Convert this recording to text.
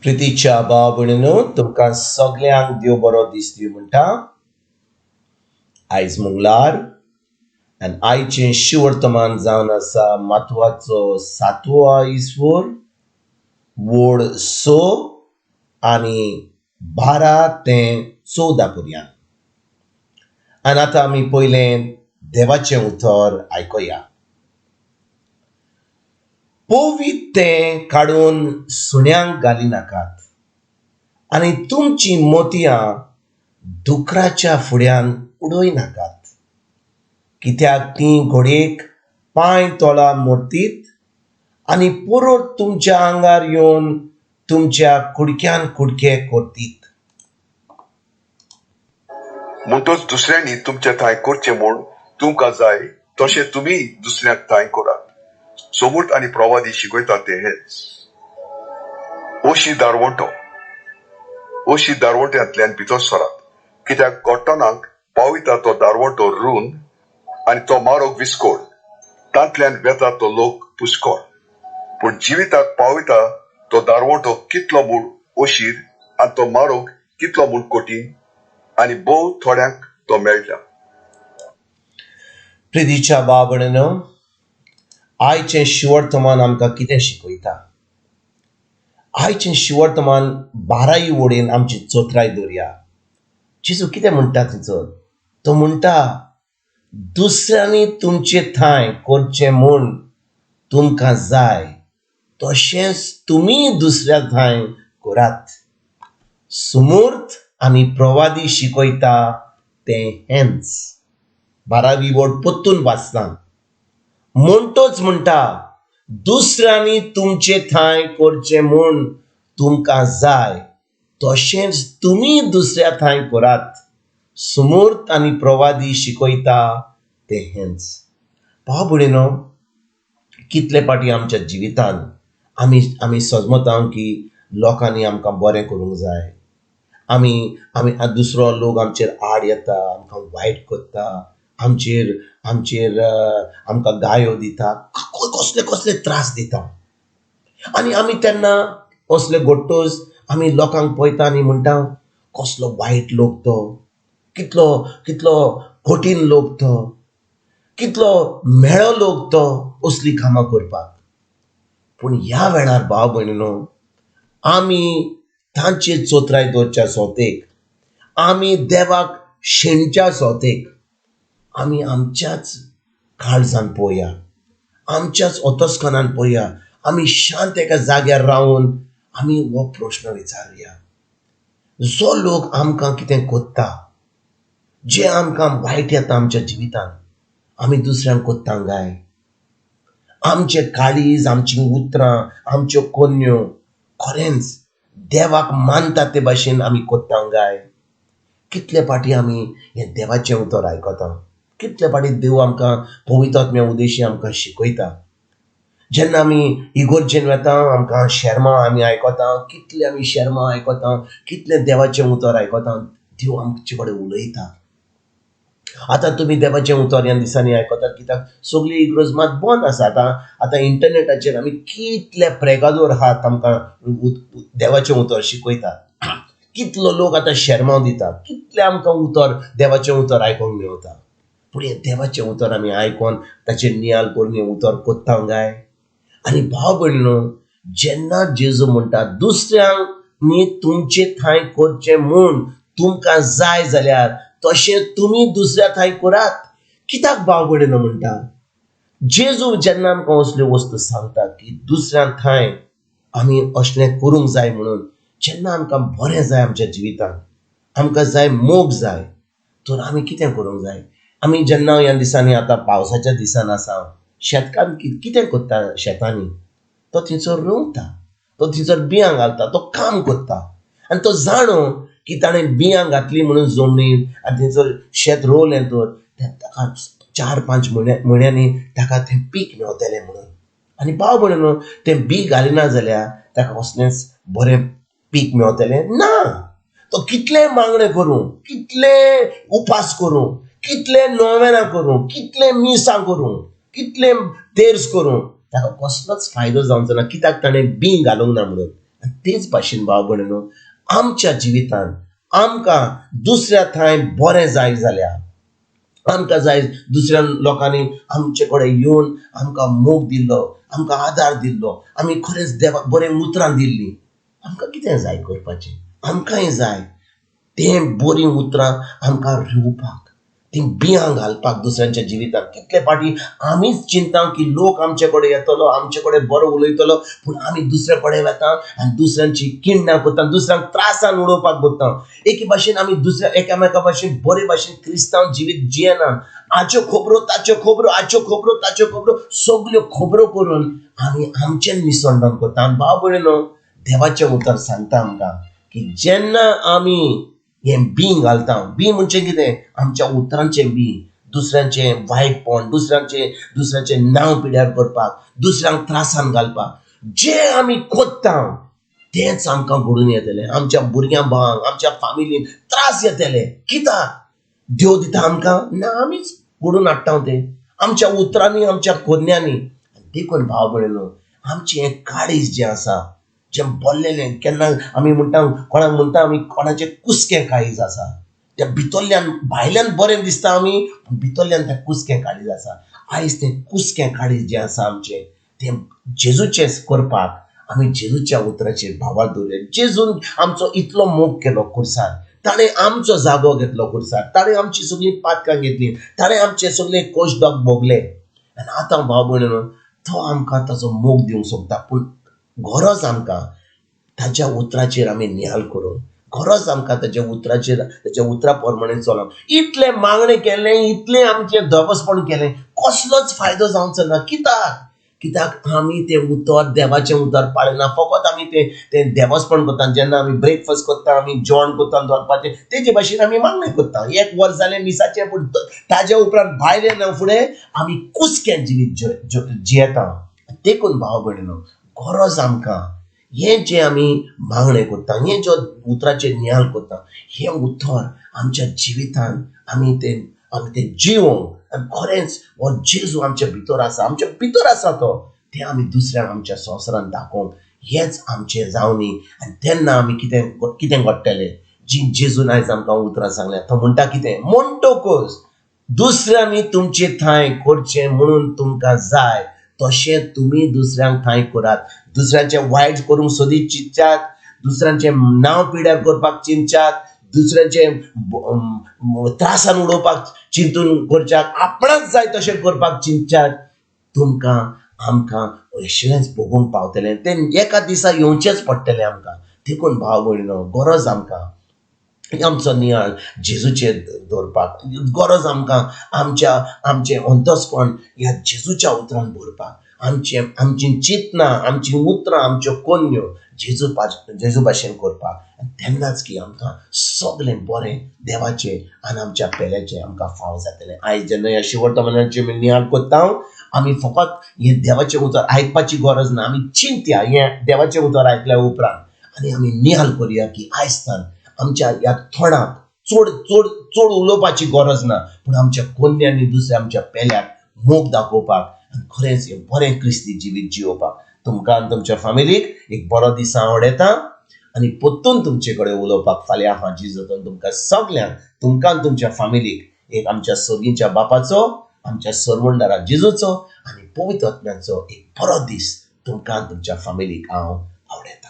प्रितीच्या भाव भयणीनो, तुमकां सगल्यांक देव बरो दीस दिवं म्हणटा. आयज मंगळार आनी आयचें शिवर्तमान जावन आसा म्हत्वाचो सातवो इस्वोर, वोड 6 आनी 12 ते 14 पर्यंत. आनी आतां आमी पयलें देवाचें उतर आयकुया. पवित्र तें काडून सुण्यांक घाली नाकात आनी तुमचीं मोतयां दुकराच्या फुड्यान उडय नाकात, कित्याक तीं घोडयेक पांय तोळा मोडतीत आनी परत तुमच्या आंगार येवन तुमच्या कुडक्यान कुडके करतीत. म्हणटच दुसऱ्यांनी तुमच्या थांय करचें म्हूण तुमकां जाय तशें तुमी दुसऱ्यांक थांय करात. सोमूर्त आनी प्रवादी शिकयतात ते हेच. अशी दारवंटो. अशी दारवंट्यांतल्यान भितर सरात, कित्याक गोट्टणाक पाविता तो दारवंटो रून आनी तो मारोग विस्कोळ, तांतल्यान वेता तो लोक पुष्कळ. पूण जिविताक पाविता तो दारवंटो कितलो म्हूण अशीर आनी तो मारोग कितलो म्हूण कठीण, आनी भोव थोड्यांक तो मेळटा. प्रितीच्या भाव भयणीनो, आयचें शिवर्तमान आमकां कितें शिकयता? आयचें शिवर्तमान बाराय वडेन आमची चोत्राय दवरया. जेजू कितें म्हणटा थंयसर? तो म्हणटा, दुसऱ्यांनी तुमचे थांय करचें म्हूण तुमकां जाय तशेंच तुमी दुसऱ्या थांय करात. सुमूर्त आनी प्रवादी शिकयता तें हेंच. बारावी वड परतून वाचता. म्हणटोच म्हणटा, दुसऱ्यांनी तुमचे थांय करचें म्हूण तुमकां जाय तशेंच तुमी दुसऱ्या थांय करात. सुमूर्त आनी प्रवादी शिकयता तें हेंच. भाव भयणीनो, कितले फावटी आमच्या जिवितान आमी सजमता की लोकांनी आमकां बरें करूंक जाय. आमी आमी दुसरो लोक आमचेर आड येता, आमकां वायट करता, आमचेर आमचेर आमकां गायो दिता, कसले कसले त्रास दिता. आनी आमी तेन्ना असले घडटच आमी लोकांक पळयता आनी म्हणटा, कसलो वायट लोक तो, कितलो कितलो कठीण लोक तो, कितलो म्हेळो लोक तो असलीं कामां करपाक. पूण ह्या वेळार भाव भयणीनो, आमी तांचेर चोत्राय दवरच्या सोतेक, आमी देवाक शेणच्या सोतेक, आमी आमच्याच काळजान पळोवया, आमच्याच ओतस्कनान पळोवया. आमी शांत एका जाग्यार रावन आमी हो प्रश्न विचारुया, जो लोक आमकां कितें कोत्ता, जे आमकां वायट येता आमच्या जिवितान, आमी दुसऱ्यांक कोत्ता काय? आमचें काळीज, आमचीं उतरां, आमच्यो कोन्यो खरेंच देवाक मानता ते भाशेन आमी कोत्ता काय? कितले फावटी आमी हें देवाचें उतर आयकता, कितले फावटी देव आमकां पवित्र आत्म्या उद्देशी आमकां शिकयता. जेन्ना आमी इगोर्जेन वता, आमकां शेर्मांव आमी आयकता, कितले आमी शेर्मांव आयकता, कितलें देवाचें उतर आयकता, देव आमचे कडेन उलयता. आतां तुमी देवाचें उतर ह्या दिसांनी आयकतात, कित्याक सगळी इगर्ज मात बंद आसा. आतां आतां इंटरनेटाचेर आमी कितले प्रेगादोर आहात आमकां देवाचें उतर शिकयतात. कितलो लोक आतां शेर्मांव दिता, कितलें आमकां उतर देवाचें उतर आयकूंक मेवता. पूण हें देवाचें उतर आमी आयकोन ताचेर नियाल करून हें उतर कोत्ता काय? आनी भाव भयणीनो, जेन्ना जेजू म्हणटा दुसऱ्यांनी तुमचे थांय करचें म्हूण तुमकां जाय जाल्यार तशें तुमी दुसऱ्या थांय करात, कित्याक भाव भयणीनो म्हणटा? जेजू जेन्ना आमकां असल्यो वस्तू सांगता की दुसऱ्या थांय आमी असलें करूंक जाय म्हणून, जेन्ना आमकां बरें जाय आमच्या जिवितान, आमकां जाय मोग जाय, तर आमी कितें करूंक जाय? आमी जेन्ना ह्या दिसांनी आतां पावसाच्या दिसान आसा, शेतकार कितें करता शेतांनी? तो थंयसर रोवता, तो थंयसर बियां घालता, तो काम करता. आनी तो जाणो की ताणें बियां घातली म्हणून जमनीन आनी थंयसर शेत रोवलें तर ताका 4-5 म्हयन्यांनी ताका तें पीक मेवतलें म्हणून. आनी भाव भयणीनो, तें बी घालिना जाल्यार ताका कसलेंच बरें पीक मेवतलें ना. तो कितलें मागणें करूं, कितलें उपास करूं, कितलें नोवेनां करूं, कितलें मिसां करूं, कितलें तेर्स करूं, ताका कसलोच फायदो जावचो ना, कित्याक ताणें बी घालूंक ना म्हणून. आनी तेच भाशेन भाव भयणीनो, आमच्या जिवितांत आमकां दुसऱ्या थंय बरें जाय जाल्यार, आमकां जाय दुसऱ्या लोकांनी आमचे कडेन येवन आमकां मोग दिल्लो, आमकां आदार दिल्लो, आमी खरेंच देवाक बरीं उतरां दिल्लीं, आमकां कितें जाय करपाचें? आमकांय जाय तें बरीं उतरां आमकां रोवपाक, तीं बियां घालपाक दुसऱ्यांच्या जिवितांत. कितले फावटी आमीच चिंता की लोक आमचे कडेन येतलो, आमचे कडेन बरो उलयतलो, पूण आमी दुसरे कडेन वता आनी दुसऱ्यांची किण्णां करता, दुसऱ्यांक त्रासान उडोवपाक बगता. एके भाशेन आमी दुसऱ्या एकामेका भाशेन बरे भाशेन क्रिस्तांव जिवीत जियेना. हाच्यो खबरो ताच्यो खबरो, हाच्यो खबरो ताच्यो खबरो, सगल्यो खबरो करून आमी आमचें निसंडन करता. आनी भाव भयणीनो, देवाचें उतर सांगता आमकां की जेन्ना आमी हें बीं घालता, बीं म्हणजे कितें? आमच्या उतरांचें बीं, दुसऱ्यांचें वायटपण, दुसऱ्यांचें नांव पिड्यार करपाक, दुसऱ्यांक त्रासान घालपाक जें आमी कोत्ता तेंच आमकां घडून येतलें. आमच्या भुरग्यां भावांक, आमच्या फामिलीन त्रास येतले. कित्याक? देव दिता आमकां ना, आमीच घडून हाडटा तें आमच्या उतरांनी, आमच्या कोन्यांनी. देखून भाव भयणीनो, आमचें हें काळीज जें आसा, जें बोल्लेलें, केन्ना आमी म्हणटा, कोणाक म्हणटा आमी कोणाचें कुसकें काळीज आसा, त्या भितरल्यान भायल्यान बरें दिसता आमी, पूण भितरल्यान तें कुसकें काळीज आसा. आयज तें कुसकें काळीज जें आसा आमचें तें जेजूचें करपाक आमी जेजूच्या उतराचेर भावार्थ दवरया. जेजून आमचो इतलो मोग केलो खुर्सार, ताणें आमचो जागो घेतलो खुर्सार, ताणें आमची सगळीं पातकां घेतलीं, ताणें आमचे सगळे कोश-दाग भोगले. आनी आतां भाव भयणीनो, तो आमकां ताचो मोग दिवंक सोदता, पूण गरज आमकां ताच्या उतराचेर आमी निहाल करूंक, गरज आमकां ताच्या उतराचेर, ताच्या उतरा प्रमाणे चलोंक. इतलें मागणें केलें, इतलें आमचें दबसपण केलें, कसलोच फायदो जावचो ना. कित्याक? कित्याक आमी तें उतर, देवाचें उतर पाळना. फकत आमी तें तें देवसपण करता. जेन्ना आमी ब्रेकफास्ट करता, आमी जेवण करता दनपारचें, तेजे भाशेन आमी मागणें करता. एक वर जालें मिसाचें, पूण ताज्या उपरांत भायर येना फुडें आमी कुसकें जिवीत जियेता. देखून भाव भयणीनो, गरज आमकां हें जें आमी मागणें करता, हें जो उतराचेर नियाळ करता, हें उतर आमच्या जिवितांत आमी तें जिवोंक आनी खरेंच हो जेजू आमच्या भितर आसा, आमच्या भितर आसा तो, तें आमी दुसऱ्यांक आमच्या संवसारांत दाखोवंक हेंच आमचें जावनी. आनी तेन्ना आमी कितें कितें घडटलें? जी जेजून आयज आमकां उतरां सांगल्या, तो म्हणटा कितें? म्हणटकूच दुसऱ्यांनी तुमचे ठांय करचें म्हणून तुमकां जाय तशें तुमी दुसऱ्यांक ठांय करात. दुसऱ्यांचें वायट करूंक सोदीत चिंतच्यात, दुसऱ्यांचें नांव पिड्यार करपाक चिंतच्यात, दुसऱ्यांचें त्रासान उडोवपाक चिंतून करच्याक, आपणाक जाय तशें करपाक चिंतच्यात, तुमकां आमकां अशेंच भोगूंक पावतलें. तें एका दिसा येवचेंच पडटलें आमकां. देखून भाव भयणीनो, गरज आमकां आमचो नियाळ जेजूचेर दवरपाक, गरज आमकां आमच्या आमचें अंतस्पण ह्या जेजूच्या उतरान भरपाक, आमचें आमचीं चिंतनां, आमचीं उतरां, आमच्यो कोन्यो जेजू जेजू भाशेन करपाक. आनी तेन्नाच की आमकां सगळें बरें देवाचें आनी आमच्या पेल्याचें आमकां फाव जातलें. आयज जेन्ना ह्या शिवर्तमानाचें आमी नियाळ करता, आमी फकत हें देवाचें उतर आयकपाची गरज ना. आमी चिंतया हें देवाचें उतर आयकल्या उपरांत आनी आमी नियाळ करुया की आयज आमच्या ह्या तोंडाक चड चड चड उलोवपाची गरज ना, पूण आमच्या कोन्यांनी दुसऱ्या आमच्या पेल्याक मोग दाखोवपाक आनी खरेंच हें बरें क्रिस्ती जिवीत जियोवपाक. तुमकां आनी तुमच्या फामिलीक एक बरो दीस हांव आवडयता आनी परतून तुमचे कडेन उलोवपाक फाल्यां हांव जेजून तुमकां सगल्यांक, तुमकां आनी तुमच्या फामिलीक एक आमच्या सर्गीच्या बापाचो, आमच्या सरवंडारा जेजूचो आनी पवित्र आत्म्याचो एक बरो दीस तुमकां आनी तुमच्या फामिलीक हांव आवडयता.